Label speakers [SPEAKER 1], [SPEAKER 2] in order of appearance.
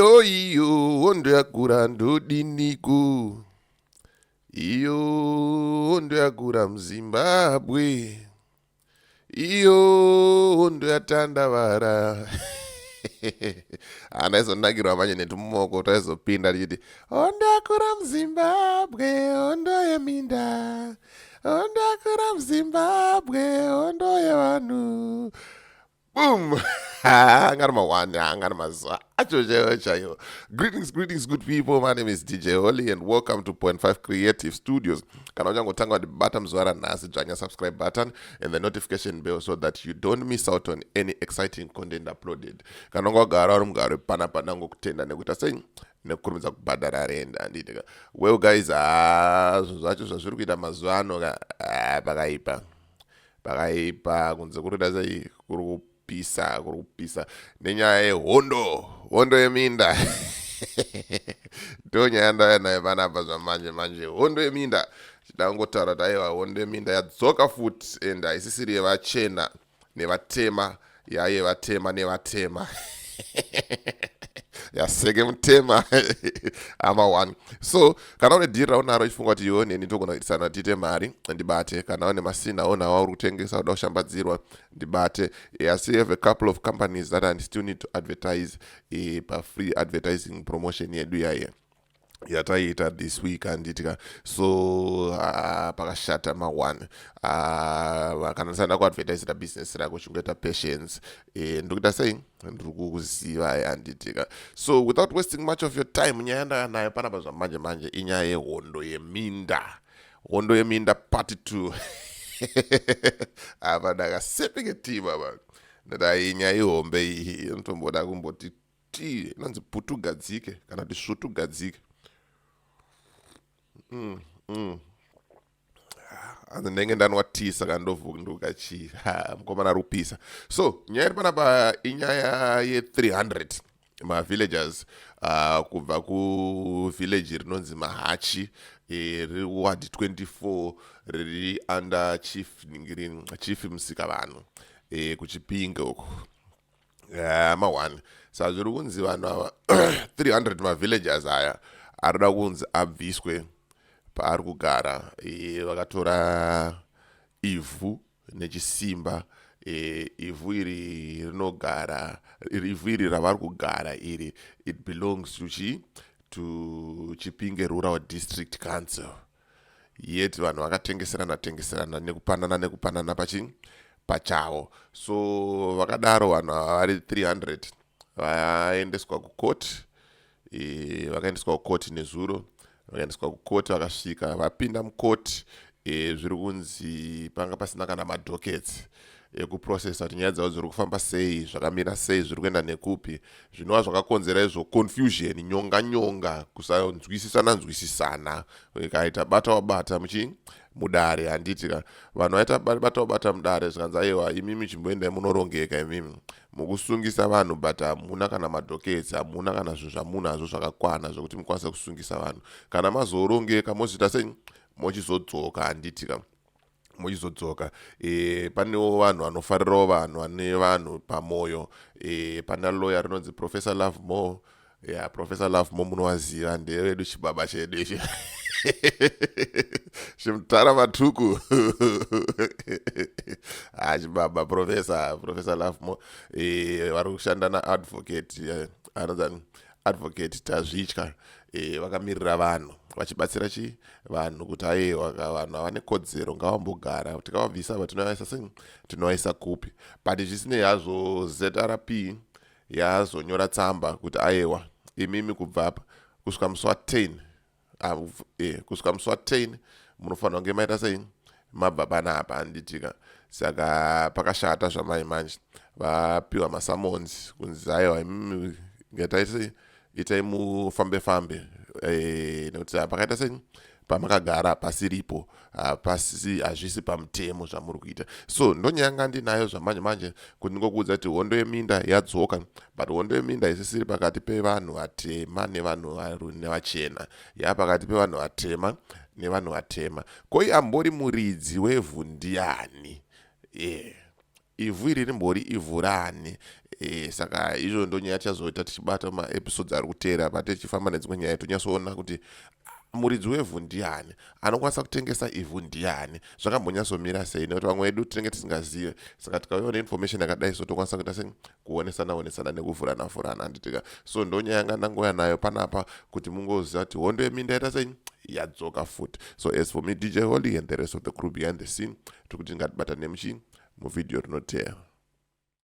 [SPEAKER 1] Iyo iyo hondo yakura, ndodiniko? Iyo hondo yakura muZimbabwe, iyo hondo yatandavara. Handaizonakirwa manje netumoko taizopinda tichiti hondo yakura muZimbabwe, hondo yeminda, hondo yakura muZimbabwe, hondo yevanhu. Boom! Angari mawani, angari mazuva acho chaiwo chaiwo. Greetings, greetings, good people. My name is DJ Holly and welcome to Point 5 Creative Studios. Kana uchangotanga kundibata muzuva ranhasi, dzvanya subscribe button and the notification bell so that you don't miss out on any exciting content uploaded. Kana unga wagara uri mugaro panapa, ndangokutenda nekuita sei, nekukurumidza kubhadhara rent, handiti? Well guys, ha, zvinhu zvacho zvazviri kuita mazuva ano ka, pakaipa, pakaipa. Kunze kuri kuita sei? Kuri kupisa, kuri kupisa nenyaya yehondo, hondo yeminda. Ndo nyaya ndauya nayo panapa zvamanje manje, hondo yeminda. Chida kungotaura kuti aiwa, hondo yeminda yadzoka futi and haisisiri yevachena nevatema, yayevatema nevatema, yaseke mutema ama 1. So kana une dhiri raunaro, ichifunga kuti iwe neni togona kuitisana tiite mari, ndibate. Kana une masina onawo uri kutengesa, uda kushambadzirwa, ndibate. I still have a couple of companies that I still need to advertise pafree advertising promotion yedu yaiye yataiita this week, handitika? So pakashata ma1. Kana ndisada kuadvertisira business rako, chingoita patience. Ndikuita sei? Ndiri kukuziva, handitika? So without wasting much of your time, nyaya yandaya nayo panapa zvamanje manje inyaya yehondo yeminda, hondo yeminda part 2. Apa ndakasepeke tii baba, ndati inyaya ihombe iyi, inotomboda kumboti tii inonzi putugadzike kana kuti svutugadzike. Hanzi ndenge ndanwa tii, saka ndovhunduka chii? Mukomana ari kupisa. So nyaya iri panapa inyaya ye300 mavillagers kubva kuvillage rinonzi Mahachi, riri ward 24, riri under Chief Ningirini, Chief Musikavanhu, kuChipinge uku, ma1. Saka zviri kunzi vanhu ava 300 mavillagers aya arida kunzi abviswe paari kugara. Vakatora ivhu nechisimba. Ivhu iri rinogara, ivhu iri ravari kugara iri, it belongs to chi to Chipinge Rural District Council, yet vanhu vakatengeserana tengeserana nekupanana nekupanana pachi pachavo. So vakadaro vanhu ava vari 300 vaendeswa kukoti. Vakaendeswa kukoti nezuro, vakaendeswa kukoti, vakasvika, vapinda mukoti. Zviri kunzi panga pasina kana madockets ekuprocessa kuti nyaya dzavo dziri kufamba sei, zvakamira sei, zviri kuenda nekupi, zvinova zvakakonzera izvo confusion, nyonga nyonga, kusanzwisisana nzwisisana, ikaita bata wabata muchi mudare, handiti ka? Vanhu vaita bata wabata mudare, zvikanzi aiwa, imimi chimboendai munorongeka, imimi mukusungisa vanhu but hamuna kana madockets, hamuna kana zvinhu zvamunazvo zvakakwana zvokuti mukwanise kusungisa vanhu. Kana mazorongeka mozoita sei? Mochizodzoka, handiti ka? Muchizodzoka. Panewo vanhu vanofarirawo vanhu, vane vanhu pamwoyo. Pana lawyer rinonzi Professor Lovemore. Ya, yeah, Professor Lovemore munovaziva, ndevedu, chibaba chedu ichi chimutara matuku. Ha, chibaba Professor Lovemore vari kushanda naadvocate anonzi Advocate Tazvitya. Vakamirira vanhu, vachibatsira chi vanhu kuti aiwa, vanhu havane kodzero, ngavambogara, tikavabvisa ava tinovaisa sei, tinovaisa kupi? But zvisinei hazvo, ZRP yazonyora tsamba kuti aiwa, imimi kubva apa kusvika musi wa10, kusvika musi wa10 munofanira kunge maita sei, mabva panapa, handitika? Saka pakashata zvamai manje, vapiwa masummons kunzi aiwa, imimi ngetaita sei, itai mufambe fambe, nekuti pakaita sei, pamakagara pasiripo, pasi hazvisi pamutemo zvamuri kuita. So ndonyaya ndinayo zvamanje manje kuti ndingokuudza kuti hondo yeminda yadzoka, but hondo yeminda isisiri pakati pevanhu vatema nevanhu nevachena, yapakati pevanhu vatema nevanhu vatema. Koi ambori muridzi wevhu ndiani? Yeah. Ivhu iri rimbori ivhu rani? Saka izvo ndo nyaya tichazoita tichibata maepisodes ari kuteera, pa tichifamba nedzimwe nyaya, tonyatsoona kuti muridzi wevhu ndiani, anokwanisa kutengesa ivhu ndiani, zvakambonyatsomira sei, nekuti vamwe vedu tinenge tisingazive. Saka tikauyawo neinformation yakadai so, tokwanisa kuita sei? Kuonesana onesana nekuvhurana vhurana, handitika? So ndo nyaya yanga ndangouya nayo panapa, kuti mungoziva kuti hondo yeminda yaita sei, yadzoka futi. So as for me, DJ Holly, and the rest of the crew behind the scene, tiri kuti ngatibatane muchi muvhidhiyo rinoteera.